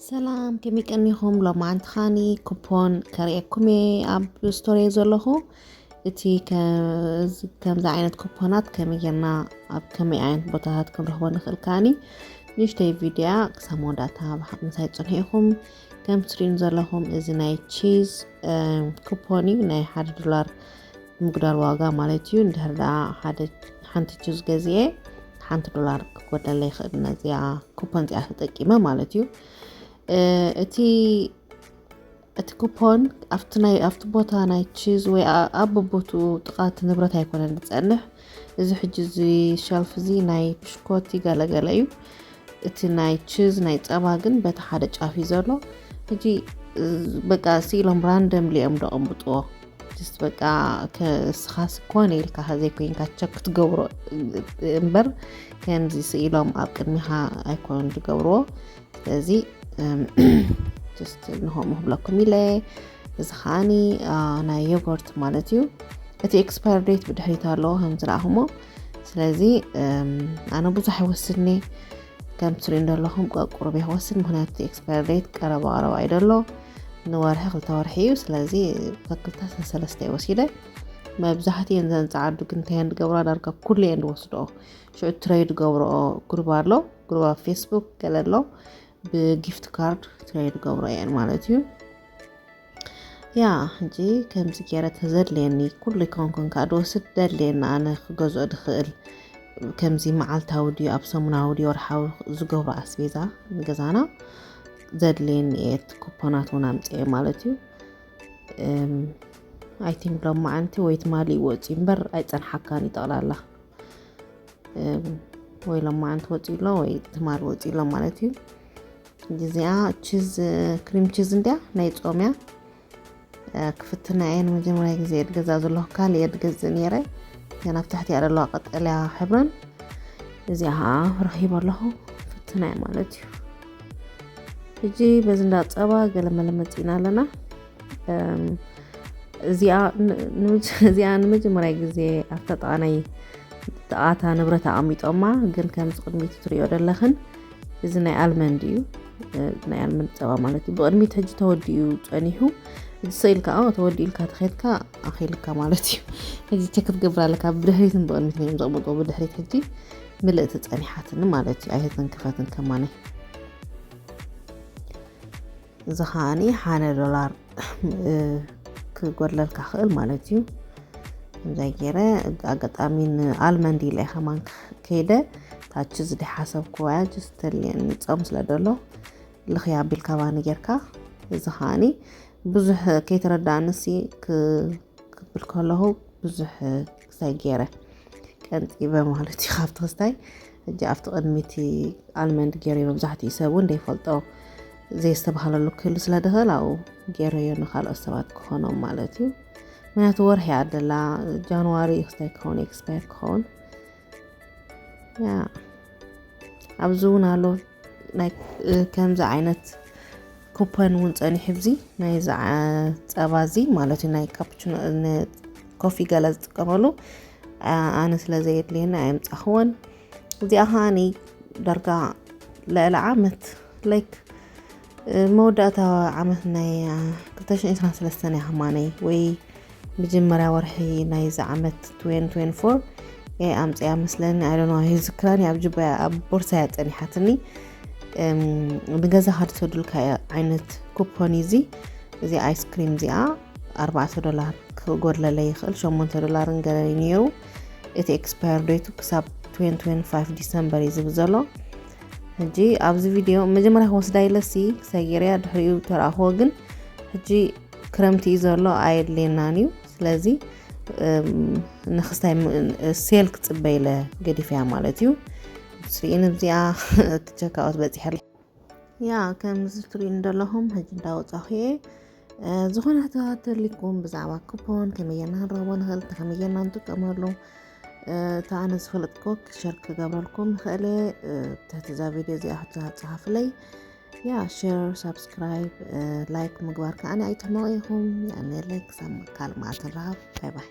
ሰላም፣ ከመይ ቀኒኹም? ሎማዓንቲ ኻኒ ኩፖን ከርእየኩም እየ ኣብ ስቶር እየ ዘለኹ። እቲ ከ-፣ ከምዚ ዓይነት ኩፖናት ከመይ ጌርና ኣብ ከመይ ዓይነት ቦታታት ክንረኽቦ ንኽእል ከኣኒ ንእሽተይ ቪድያ ክሳብ መወዳእታ ብሓ-፣ ምሳይ ጽንሑ ኢኹም። ከም ትሪኡን ዘለኹም እዚ ናይ ቺዝ፣ እ፣ ኩፖን እዩ፣ ናይ ሓደ ዶላር ምጉዳል ዋጋ ማለት እዩ። እንድሕር ደኣ ሓደ፣ ሓንቲ ቺዝ ገዚኤ ሓንቲ ዶላር ክጎደለይ ይኽእል ነዚኣ ኩፖን እዚኣ ተጠቂመ ማለት እዩ። እ፣ እቲ፣ እቲ ኩፖን ኣብቲ ናይ፣ ኣብቲ ቦታ ናይ ቺዝ ወይ ኣ-፣ ኣብ ቦትኡ ጥቓ እቲ ንብረት ኣይኮነን ዝጸንሕ። እዚ ሕጂ እዚ ሸልፍ እዚ ናይ ብሽኮቲ ገለገለ እዩ። እቲ ናይ ቺዝ ናይ ጸባ ግን በቲ ሓደ ጫፍ እዩ ዘሎ። ሕጂ፣ እ፣ በቃ ስኢሎም ራንደምሊ እዮም ደቐምብጥዎ። ጅስት በቃ ከ-፣ እስኻስ ኮነ ኢልካ ከዘይኮይንካ ቸክ ክትገብሮ እምበር ከምዚ ስኢሎም ኣብ ቅድሚኻ ኣይኮኑን ዝገብርዎ። ስለዚ፣ እም፣ ጅስት ንኸምኡ ክብለኩም ኢለ። እዚ ከኣኒ፣ አ፣ ናይ ዮጎርት ማለት እዩ። እቲ ኤክስፓየር ዴት ብድሕሪት ኣለዎ ከም ዝረኣኹሞ። ስለዚ፣ እም፣ ኣነ ብዙሕ ኣይወስድን እየ። ከም ትሪኡ እንደለኹም ቁሩብ እየ ክወስድ፣ ምኽንያቱ እቲ ኤክስፓየር ዴት ቀረባ ቀረባ እዩ ደሎ። ንወርሒ ክልተ ወርሒ እዩ። ስለዚ ከክልተ ሰለስተ እየ ወሲደ። መብዛሕትኡ እየን ዘንፀዓዱ ግን እንታይ እየን ዝገብራ? ዳርጋ ኩሉ እየን ዝወስድኦ። ሽዑ ትሬድ ገብርኦ ግሩብ ኣሎ፣ ግሩብ ኣብ ፌስቡክ ገለ ኣሎ። ብጊፍት ካርድ ትሬድ ገብሮ እየን ማለት እዩ። ያ፣ ሕጂ ከምዚ ገይረ ተዘድልየኒ ኩሉ ይኮንኩን ከዓ ድወስድ ደድልየኒ ኣነ ክገዝኦ ድኽእል። ከምዚ መዓልታዊ ድዩ ኣብ ሰሙናዊ ድዩ ወርሓዊ ዝገብሮ ኣስቤዛ ንገዛና ዘድልየኒ እየ። እቲ ኩፖናት እውን ኣምፅኤ ማለት እዩ። እም፣ ኣይ ቲንክ ሎማዓንቲ ወይ ትማሊ ወፂኡ እምበር ኣይፀንሓካን እዩ ጠቕላላ። እም፣ ወይ ሎማዓንቲ ወፂኡ ኣሎ ወይ ትማሊ ወፂኡ ኣሎ ማለት እዩ። እዚኣ ቺዝ፣ ክሪም ቺዝ እንድያ ናይ ጾም እያ። እ፣ ክፍትና እየ ንመጀመርያ ግዜ እየ ድገዛ ዘለኹ፣ ካልእ እየ ድገዝእ ነይረ። እዚኣ ኣብ ታሕቲ እያ ዘለዋ ቀጠልያ ሕብረን እዚኣ ከዓ ረኺበ ኣለኹ። ፍትና እየ ማለት እዩ። ሕጂ በዚ እንዳ ጸባ ገለ መለ መጺእና ኣለና። እም፣ እዚኣ ን-፣ ንምጅ-፣ እዚኣ ንመጀመርያ ግዜ ኣብታ ጥቓ ናይ፣ ጥቓ እታ ንብረት ኣቐሚጦማ፣ ግን ከምዚ ቅድሚት ትሪኦ ዘለኽን እዚ ናይ ኣልመንድ እዩ። እ፣ ናይ ኣልመንድ ጸባ ማለት እዩ። ብቕድሚት ሕጂ ተወዲኡ ጸኒሑ፣ እዚ ስኢልካ፣ ኦ፣ ተወዲኡ ኢልካ ተኸድካ ኣኺልካ ማለት እዩ። ሕጂ ቸክ ክትገብር ኣለካ፣ ብድሕሪትን ብቕድሚትን እዮም ዘቕምጥዎ። ብድሕሪት ሕጂ ምልእቲ ጸኒሓትኒ ማለት እዩ። ኣይተተንከፈትን ከማነይ። እዚ ከኣኒ ሓደ ዶላር፣ እ፣ ክጎድለልካ ክእል ማለት እዩ። ከምዚይ ገይረ ኣጋጣሚ ንኣልመንድ ኢለ እየ ከማን ከይደ፣ ታች እዚ ድሓሰብክዋ እያ፣ ጅስት ተልየኒ ጾም ስለ ደሎ፣ ልኽያ ኣቢልካ ባኒ ጌርካ። እዚ ከኣኒ ብዙሕ ከይተረዳእንሲ ክ-፣ ክብል ከለኹ ብዙሕ ክሳይ ገይረ ቀንጢበ ማለት እዩ። ካብቲ ክስታይ ሕጂ ኣብቲ ቅድሚቲ ኣልመንድ ገይረዮ። መብዛሕትኡ ሰብ እውን ዘይፈልጦ፣ ዘይስተባሃለሉ ክህሉ ስለ ድኽእል ኣብኡ ገይረዮ ንኻልኦት ሰባት ክኾኖም ማለት እዩ። ምክንያቱ ወርሒ እያ ደላ፣ ጃንዋሪ ክስታይ ክኸውን፣ ኤክስፓየር ክኸውን። ያ፣ ኣብዚ እውን ኣሎ ናይ፣ እ፣ ከምዚ ዓይነት ኩፐን እውን ጸኒሑ፣ ኣብዚ ናይ ዝዓ-፣ ጸባ እዚ ማለት እዩ፣ ናይ ካፑችኖ፣ ን-፣ ኮፊ ገለ ዝጥቀመሉ፣ ኣ-፣ ኣነ ስለ ዘየድልየኒ ኣየምጻኹዎን። እዚኣ ከኣኒ ዳርጋ ልዕሊ ዓመት፣ ላይክ፣ እ፣ መወዳእታ ዓመት ናይ፣ እ፣ ክልተ ሽሕን ዕስራን ሰለስተን እያ ከማነይ፣ ወይ መጀመርያ ወርሒ ናይዚ ዓመት ትዌንቲ ትዌንቲ ፎር እየ ኣምፅያ መስለኒ። I don't know፣ ኣይዝክራን እየ። ኣብ ጅባያ፣ ኣብ ቦርሳያ ጸኒሓትኒ። እም፣ ንገዛኻ ድሰዱልካ ዓይነት ኩፖን እዩ እዚ። እዚ ኣይስክሪም እዚኣ ኣርባዕተ ዶላር ክጎድለለይ ይኽእል፣ ሸሞንተ ዶላርን ገለን እዩ ነይሩ። እቲ ኤክስፓየር ዴቱ ክሳብ ትዌንቲ ትዌንቲ ፋይቭ ዲሰምበር እዩ ዝብል ዘሎ። ሕጂ ኣብዚ ቪድዮ መጀመርያ ክወስዳ ኢለሲ ክሳይ ገይረያ ድሕሪኡ ተረኣኽዎ፣ ግን ሕጂ ክረምቲ እዩ ዘሎ ኣየድልየናን እዩ። ስለዚ፣ እም፣ ንክስታይ ም-፣ ሴል ክጽበ ኢለ ገዲፈያ ማለት እዩ። ስሪኢን እዚኣ ቸካኦት በጺሐ። ያ፣ ከምዚ ትሪእኒ ዘለኹም ሕጂ እንዳወጻኹ እየ። እ፣ ዝኾነ ሕቶታት ተልይኩም ብዛዕባ ኩፖን ከመይ ጌርና ክንረኽቦ ንኽእል፣ ከመይ ጌርና ንጥቀመሉ፣ እ፣ እታ ኣነ ዝፈለጥኩ ሸር ክገብረልኩም ይኽእል እየ። እ፣ ትሕቲ እዛ ቪድዮ እዚኣ ሕቶታት ጸሓፉለይ። ያ፣ ሸር፣ ሳብስክራይብ፣ እ፣ ላይክ ምግባር ከኣ ኣይትሕመቑ ኢኹም። ያ፣ ነለይ ክሳብ ካልእ መዓልቲ ንራኸብ። ባይ ባይ።